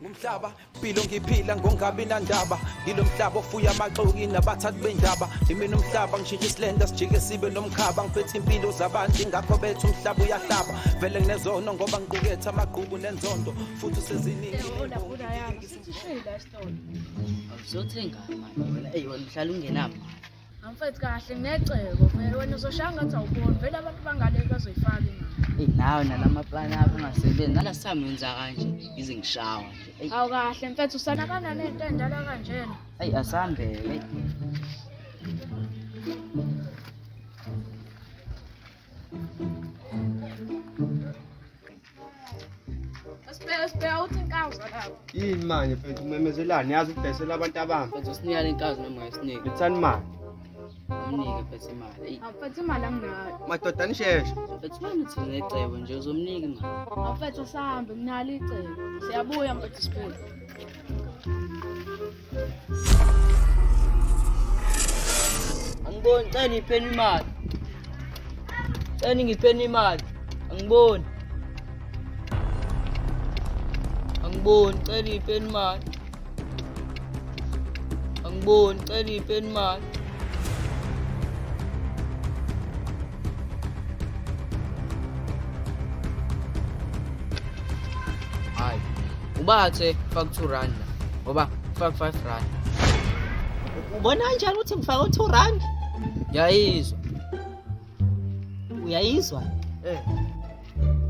Ngumhlaba impilo ngiphila ngongabi nandaba, ngilo mhlaba ofuya amaxoki nabathathi bendaba. Imina umhlaba ngishintsha isilenda sijike sibe nomkhaba, ngiphethe impilo zabantu ingakho bethu umhlaba uyahlaba. Vele nginezono ngoba ngiqukethe amagqubu nenzondo futhi useziningi. Awuzothenga manje wena, eyi wena uhlala ungenamali. Mfethu kahle nginecebo vele wena uzoshaya ngathi awuboni vele abantu bangale bazoyifaka imali. Eyi nawe nalamaplani akho angasebenzi nalast time wenza kanje ngize ngishawa nje. Eyi Awu kahle mfethu usanakana nento endala kanjena. Eyi asambe eyi. Sibheka sibheka uthi inkawu lapho. Yini manje mfethu umemezelani yazi ukudayisela abantu abami. Mfethu usinika le nkazi noma ungayisiniki. Lethani imali. Umnike mfethu imali. Eyi Awu mfethu imali anginayo. Madoda nisheshe. Mfethu wena uthi unecebo nje uzomnika imali. Awu mfethu asambe nginalo icebo. Siyabuya mfethu sibuya. Angiboni, cela ngipheni imali. Cela ngipheni imali. Angiboni. Angiboni, cela ngipheni imali. Angiboni, cela ngipheni imali. Hayi. Ubathe faka 2 rand la. Ngoba faka 5 rand. Ubona kanjani ukuthi ngifake u-2 rand? Ngiyayizwa. Uyayizwa? Eh.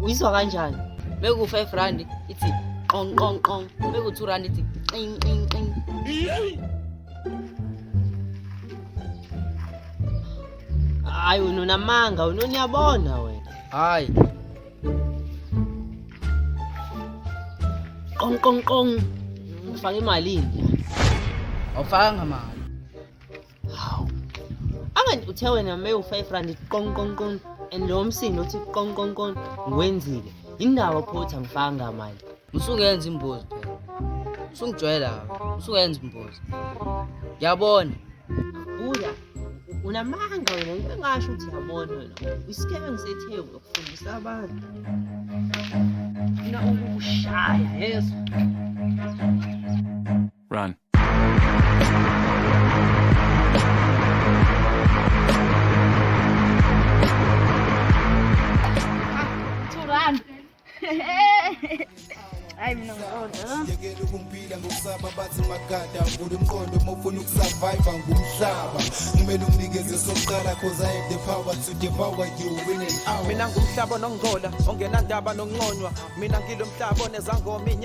Uyizwa kanjani? Beku 5 rand ithi qong qong qong. Beku 2 rand ithi qing qing qing. Hayi wena unamanga, wena uniyabona wena. Hayi. Qong qong qong. Ngifake imalini la? Awufakanga mali. Hawu. Angathi uthe wena me u-5 rand ithi qong qong qong and lo msindo uthi qong qong qong ngiwenzile. Yindawo pho uthi angifakanga mali. Usungenza imbuzi phela. Usungijwayela. Usungenza imbuzi. Ngiyabona. Buya. Unamanga wena, ngike ngasho ukuthi uyabona wena. Isigebengu seTheku ukufundisa abantu. Funa ukukushaya yezwa. Run. 2 rand. Hayi mina ngiqonda. Yekela ukungiphila ngokusaba bathi magada vula umqondo uma ufuna ukusurvive ngumhlaba kumele unginikeze sokuqala cause I have the power to devour you in an hour. Mina ngumhlaba onongcola ongenandaba nokunconywa, mina ngilo mhlaba onezangoma inya